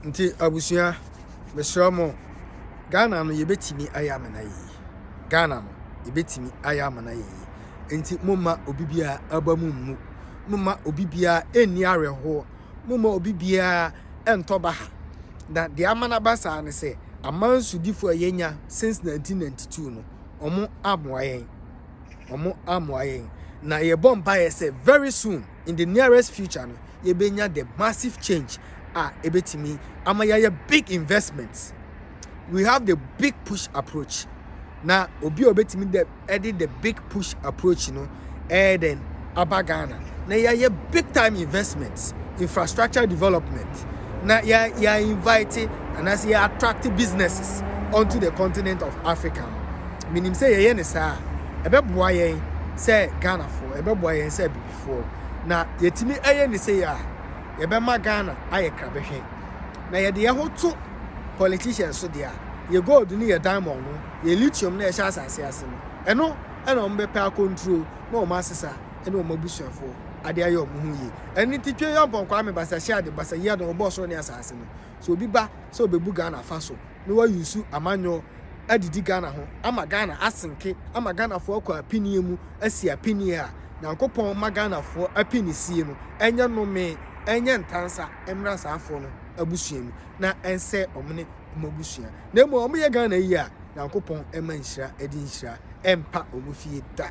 Nti abusua, mesrɛ mo, Ghana no yɛbɛtumi ayɛ amena yie. Ghana no yɛbɛtumi ayɛ amena yie. Nti momma obi biara aba mu mmu. Momma obi biara ɛnni awerɛhoɔ. Momma obi biara ɛntɔ baha. Na deɛ ama no aba saa ne sɛ, aman sodifoɔ a yɛanya since 1992 no, wɔn amoa yɛn. Wɔn amoa yɛn. Na yɛbɔ mpaeɛ sɛ very soon, in the nearest future no, yɛbɛnya the massive change a ɛbɛtumi ama yɛayɛ big investments. We have the big push approach. Na obi a obetumi de ɛde the big push approach no ɛyɛ den aba Ghana na yɛayɛ big time investments, infrastructure development, na yɛ invite anaasɛ yɛ attract businesses onto the continent of Africa no, menim sɛ yɛyɛ ne saa a, ɛbɛboa yɛn sɛ Ghanafoɔ, ɛbɛboa yɛn sɛ abibifoɔ. Na yɛtumi ɛyɛ ne sɛ yɛ a, yɛbɛma Ghana ayɛ krabɛhwɛ. Na yɛde yɛn ho to politicians so deɛ a, yɛ gold ne yɛ diamond no, yɛ lithium na ɛhyɛ asase ase no, ɛno ɛna wɔn bɛpɛ acontrol na wɔn asesa ɛne wɔn abusuafoɔ ade ayɛ wɔn ho yie. Ɛne ti twe yɛ mpɔnkɔ ame basa hyɛ ade basa yi ade ɔbɔ soro ne asase no so. Obi ba sɛ ɔbɛbu Ghana afa so na wayusu amanyɔ adidi Ghana ho ama Ghana asenke ama Ghanafoɔ akɔ apinie mu asi apinie a, Nyankopɔn ma Ghanafoɔ apinisie no ɛnyɛ nnome, ɛnyɛ ntansa mmra saafoɔ no abusua mu na ɛnsɛ ɔmo ne ɔmo abusua. Na mmom ɔmo yɛ Ghana yi a, Nyankopɔn ɛma nhyira ɛde nhyira ɛmpa ɔmo fie da.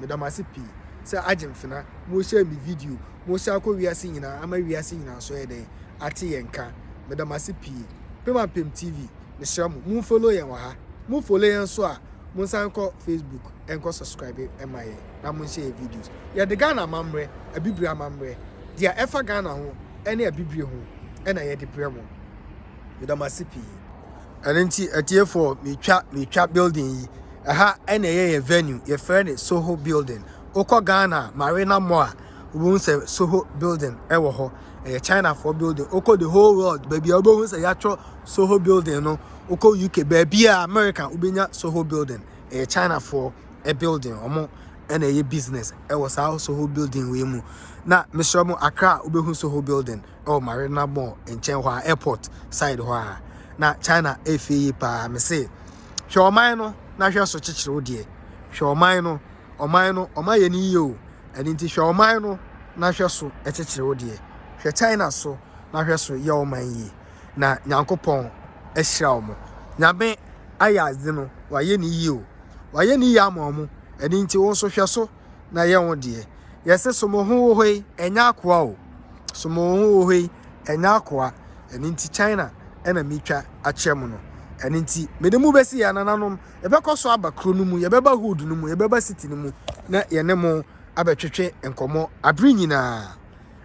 Meda ase pii sɛ agye mfena mo hyɛ mi video, mo hyɛ akɔ wiase nyinaa ama wiase nyinaa so yɛ dɛn ate yɛn ka. Meda ase pii. Pemampem TV, mesrɛ mo, mo follow yɛn wɔ ha. Mo follow yɛn so a, mo nsan kɔ Facebook ɛnkɔ subscribe ɛma yɛn na mo nhyɛ yɛ videos. Yɛde Ghana amammerɛ, Abibire amammerɛ, deɛ ɛfa Ghana ho ɛne Abibire ho ɛna yɛde brɛ mo. Meda mo ase pii. Ɛno nti atiefoɔ, metwa building yi, ɛha ɛna ɛyɛ yɛ venue. Yɛfrɛ no Soho Building. Wokɔ Ghana Marina Mall a, wobɛhu sɛ Soho Building ɛwɔ hɔ. Ɛyɛ Chinafoɔ building. Wokɔ the whole world, baabi a wobɛhu sɛ yɛatwerɛ Soho Building no, wokɔ UK, baabi a America, wobɛnya Soho Building. Ɛyɛ Chinafoɔ ɛ building. Ɔmo ɛna ɛyɛ business ɛwɔ saa Soho Building wei mu. Na mesrɛ mo, Accra wobɛhu Soho Building ɛwɔ Marina Mall nkyɛn hɔ a, airport side hɔ a. Na China ɛfɛ yie paa. Mese hwɛ ɔman no na hwɛ so kyekyere wo deɛ. Hwɛ ɔman no, ɔman no ɔman yɛ ne yie o. Ɛno nti hwɛ ɔman no na hwɛ so kyekyere wo deɛ. Hwɛ China so na hwɛ so yɛ ɔman yie na Nyankopɔn ahyira wɔn. Nyame ayɛ adze no, wayɛ ne yie o, wayɛ ne yie ama wɔn. Ɛno nti wo nso hwɛ so na yɛ wo deɛ. Yɛsɛ so mo ho wɔ hɔ yi, ɛnyɛ akoa o. So mo ho wɔ hɔ yi, ɛnyɛ akoa. Ɛno nti China ɛna metwa akyerɛ mo no. Ɛno nti mede mu bɛsi yɛ nananom. Yɛbɛkɔ so aba kuro no mu, yɛbɛba hood no mu, yɛbɛba city no mu na yɛne mo abɛtwetwe nkɔmmɔ abere nyinaa.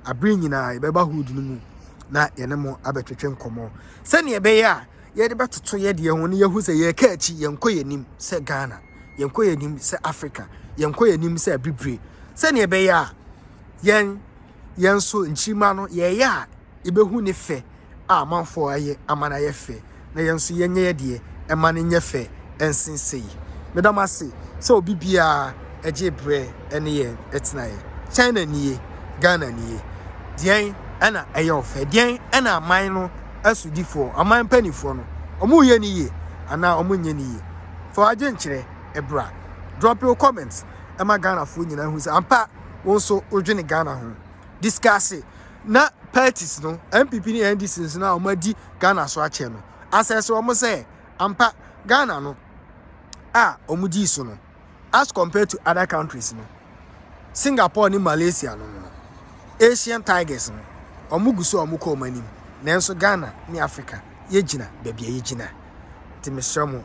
Abere nyinaa yɛbɛba hood no mu na yɛne mo abɛtwetwe nkɔmmɔ sɛnea ɛbɛyɛ a yɛde bɛtoto yɛ deɛ ho ne yɛhu sɛ yɛka akyi, yɛnkɔ yɛn anim sɛ Ghana, yɛnkɔ yɛn anim sɛ Africa, yɛnkɔ yɛn anim sɛ Abibire, sɛnea ɛbɛyɛ a yɛn nso nkyirima no yɛyɛ a, yɛbɛhu ne fɛ a amanfoɔ ayɛ ama no ayɛ fɛ, na yɛn nso yɛnyɛ yɛ deɛ ɛma no nyɛ fɛ ɛnsensɛ yi. Meda mo ase sɛ obi biara ɛgye berɛ ɛne yɛn ɛtenaeɛ. China nie, Ghana nie. Deɛn ɛna ɛyɛ ɔfɛ? Deɛn ɛna aman no asodifoɔ, aman mpanimfoɔ no, ɔmo yɛ ne yie anaa ɔmo nyɛ ne yie? Fa w'adwenkyerɛ ɛbra. Drop your comments ɛma Ghanafoɔ nyinaa hu sɛ ampa wo nso wodwene Ghana ho. Discuss na parties no, NPP ne NDC nso na wɔn adi Ghana so akyɛ no asɛsɛ wɔn sɛ ampa Ghana no a wɔn di so no, as compared to other countries no, Singapore ne Malaysia no, Asian Tigers no, wɔn gu so a wɔn kɔ wɔn anim, nanso Ghana ne Africa yɛgyina baabi a yɛgyina. Nti mesrɛ mo,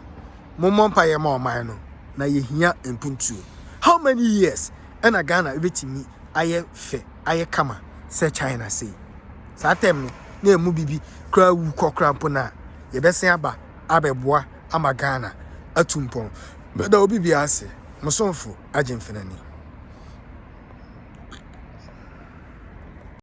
mommɔ mpaeɛ ma ɔman no na yɛhia mpuntuo. How many years ɛna Ghana ebɛtumi ayɛ fɛ, ayɛ kama sɛ China sei? Saa term no na emu bibi koraa wu kɔ koraa mpo na yɛbɛsen aba abɛboa ama Ghana atu mpɔn. Bɛda obi bi ase. Mosomfo agye mfenani.